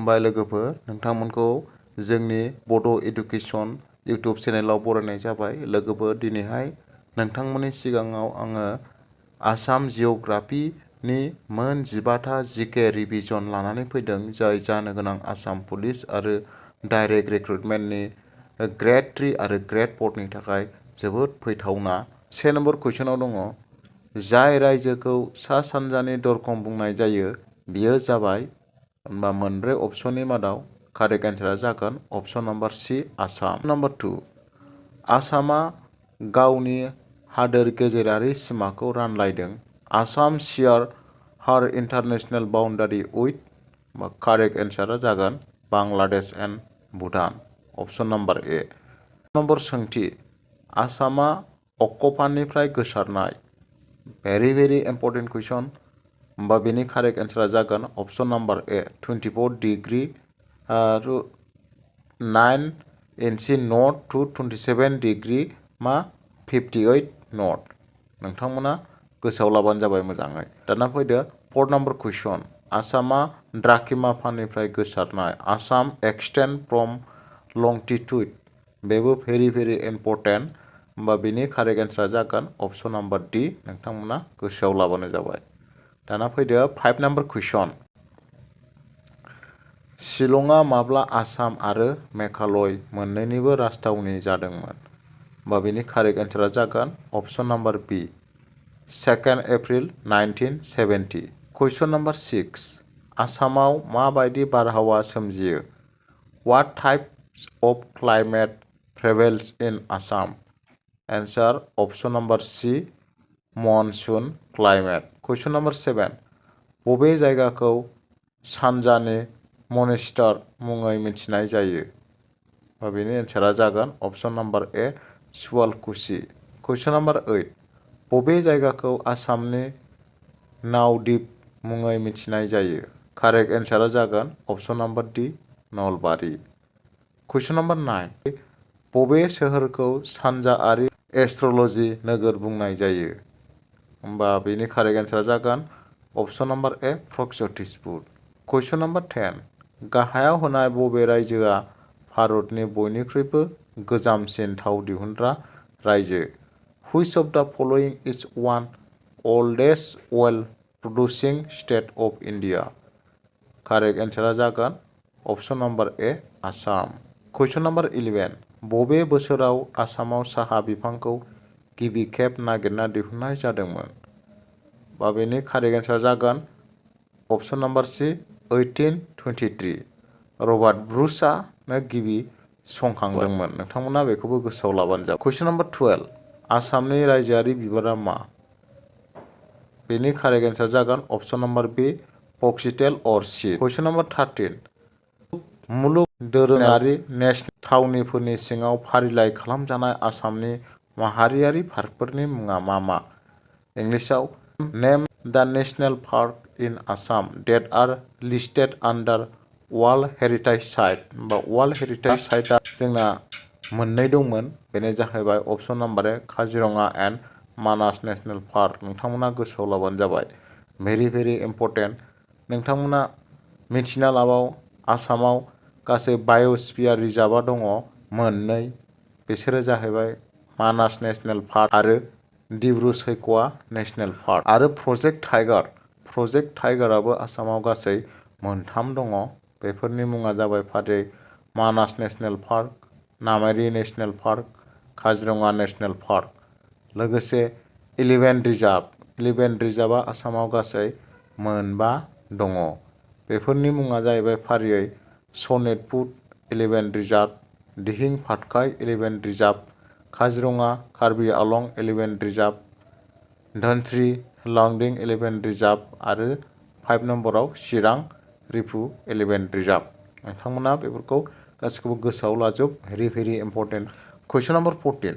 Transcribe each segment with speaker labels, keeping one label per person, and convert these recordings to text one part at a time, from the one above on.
Speaker 1: खुलुमबाय लोगोफोर, नोंथांमोनखौ जोंनि बड' इडुकेसन इउटुब चेनेलाव बरायनाय जाबाय। लोगोफोर, दिनैहाय नोंथांमोननि सिगाङाव आङो आसाम जिअ'ग्राफिनि मोन 15था जिके रिभिजन लानानै फैदों, जाय जानो गोनां आसाम पुलिस आरो डाइरेक्ट रिक्रुटमेन्टनि ग्रेड 3 आरो ग्रेड 4 नि थाखाय जोबोद फैथावना। 1 नम्बर कुइसनाव दङ, जाय रायजोखौ सा सानजानि दरखं बुंनाय जायो बियो जाबाय। होनबा मोनब्रै अपसननि मादाव कारेक्ट एन्सारा जागोन अपसन नम्बर सि आसाम। नम्बर 2, आसामा गावनि हादोर गेजेरारि सिमाखौ रानलायदों। आसाम शेयार हार इन्टारनेशनेल बाउन्डारि उइथ। कारेक्ट एन्सारा जागोन Bangladesh and Bhutan, option number A. Number सोंथि, आसामा अक्क'फाननिफ्राय गोसारनाय। भेरि इम्पर्टेन्ट कुइसन। होमबा बेनि कारेक्ट एन्सारा जागोन अपसन नम्बर ए 24 डिग्री 9 इंची नर्थ टू 27 डिग्री 58 नर्थ। नोंथांमोना गोसोआव लाबानो जाबाय मोजाङै। दाना फैदो 4 नम्बर कुइसन, आसामा द्राघिमाफानिफ्राय गोसारनाय। Assam extend from longitude. बेबो भेरि इम्पर्टेन्ट। होमबा बेनि कारेक्ट एन्सारा जागोन अपसन नम्बर डि। नोंथांमोना गोसोआव लाबानो जाबाय। दाना फैदो 5 नम्बर कुइसन, शिलंआ माब्ला आसाम आरो मेघालय मोन्नैनिबो राजथावनि जादोंमोन? होमबा बेनि कारेक्ट एन्सारा जागोन अपसन नम्बर बि 2 एप्रिल 1970। कुइसन नम्बर 6, आसामाव माबायदि बारहावा सोमजियो? What types of climate prevails in Assam? Answer option number C monsoon climate. Question number 7, बबे जायगाखौ सानजानि मनेस्टार मुङै मिथिनाय जायो? बेनि एन्सारा जागोन अपसन नम्बर ए सुवालकुसि। कुइसन नम्बर 8, बबे जायगाखौ आसामनि नावद्वीप मुङै मिथिनाय जायो? कारेक्ट एन्सारा जागोन अपसन नम्बर डि नलबारि। कुइसन नम्बर 9, बबे सोहोरखौ सानजाआरि एस्ट्रलजि नोगोर बुंनाय जायो? होमबा बेनि कारेक्ट एन्सारा जागोन अपसन नम्बर ए प्रगज्यतिसपुर। कुइसन नम्बर 10, गाहायाव होनाय बबे रायजोआ भारतनि बयनिख्रुइबो गोजामसिन थाव दिहुनग्रा रायजो? Which of the following is one oldest oil producing state of India? Correct एन्सारा जागोन option number A Assam. Question number 11, बबे बोसोराव आसामाव साहा बिफांखौ गिबि खेब नागिरना दिहुननाय जादोंमोन? बेनि कारेक्ट एन्सारा जागोन अपसन नम्बर सि 1823। रबार्ट ब्रुसआनो गिबि संखांदोंमोन। नोंथांमोना बेखौबो गोसोआव लाबानो जाबाय। कुइसन नम्बर 12, आसामनि रायजोआरि बिबारा मा? बेनि कारेक्ट एन्सारा जागोन अपसन नम्बर बि फक्सटेल अर सिड। कुइसन नम्बर 13, मुलुग दोरोङारि नेशनेल थावनिफोरनि सिङाव फारिलाइ खालामजानाय आसामनि माहारियारि पार्कफोरनि मुङा मा? इंलिशाव name the national park in Assam that are listed under world heritage site. World heritage साइटआ जोंना मोननै दंमोन, बेनो जाहैबाय option number A Kaziranga and Manas national park. नोंथांमोना गोसोआव लाबानो जाबाय। Very important. नोंथांमोना मिथिना लाबाव, आसामाव गासै बाय'स्फियार रिजार्भआ दङ मोननै। बिसोरो जाहैबाय मानास नेशनेल पार्क आरो डिब्रु सैख'वा नेशनेल पार्क आरो प्रजेक्ट टाइगार। प्रजेक्ट टाइगाराबो आसामाव गासै मोनथाम दङ। बेफोरनि मुङा जाबाय फारियै Manas national park, Nameri national park, Kaziranga national park. लोगोसे 11 रिजार्भ। 11 रिजार्भआ आसामाव गासै मोनबा दङ। बेफोरनि मुङा जाहैबाय फारियै सनितपुर 11 रिजार्भ, दिहिं पाटकाई 11 रिजार्भ, काजिरङा कार्बि आलं 11 रिजार्भ, धोनस्री लंडिं 11 रिजार्भ आरो 5 नम्बराव चिरां रिफु 11 रिजार्भ। नोंथांमोना बेफोरखौ गासिखौबो गोसोआव लाजोब। Very important. कुइसन नम्बर 14,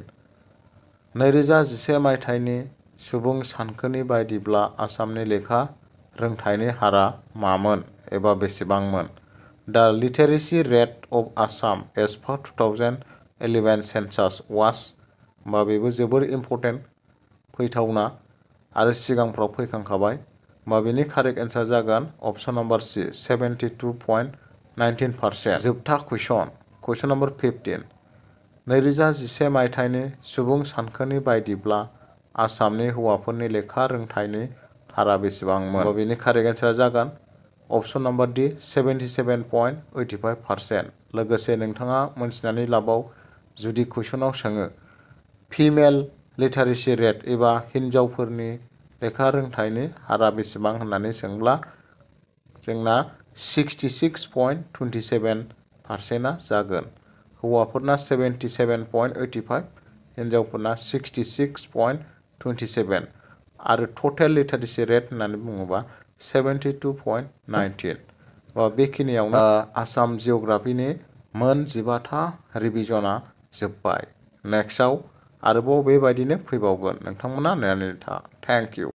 Speaker 1: 2011 मायथाइनि सुबुं सानखोनि बायदिब्ला आसामनि लेखा रोंथायनि हारआ मामोन एबा बेसेबांमोन? The literacy rate of Assam as per 2011 census was. होमबा बेबो जोबोर इम्पर्टेन्ट, फैथावना आरो सिगांफ्राव फैखांखाबाय। होमबा बेनि कारेक्ट एन्सार जागोन अपसन नम्बर सि 72.5 19%। जोबथा कुइसन नम्बर 15। 2011 मायथाइनि सुबुं सानखोनि बायदिब्ला आसामनि हौवाफोरनि लेखा रोंथाइनि हारा बेसेबांमोन? बेनि कारेक्ट एन्सारा जागोन अपसन नम्बर डि 77.85%। लोगोसे नोंथाङा मोनथिनानै लाबाव जुदि कुइसनाव सोङो फिमेल लिटारेसि रेट एबा हिन्जावफोरनि लेखा रोंथाइनि हारा बेसेबां होननानै सोंब्ला जोंना 66.27%आ जागोन। हौवाफोरना 77.85, हिन्जावफोरना 66.27 आरो टटेल लिटारेसि रेट होननानै बुङोबा 72.19। बेखिनियावनो आसाम जिअ'ग्राफिनि मोन 15था रिभिजना जोब्बाय। नेक्स्टआव आरोबाव बेबायदिनो फैबावगोन। नोंथांमोना नायनानै था। Thank you.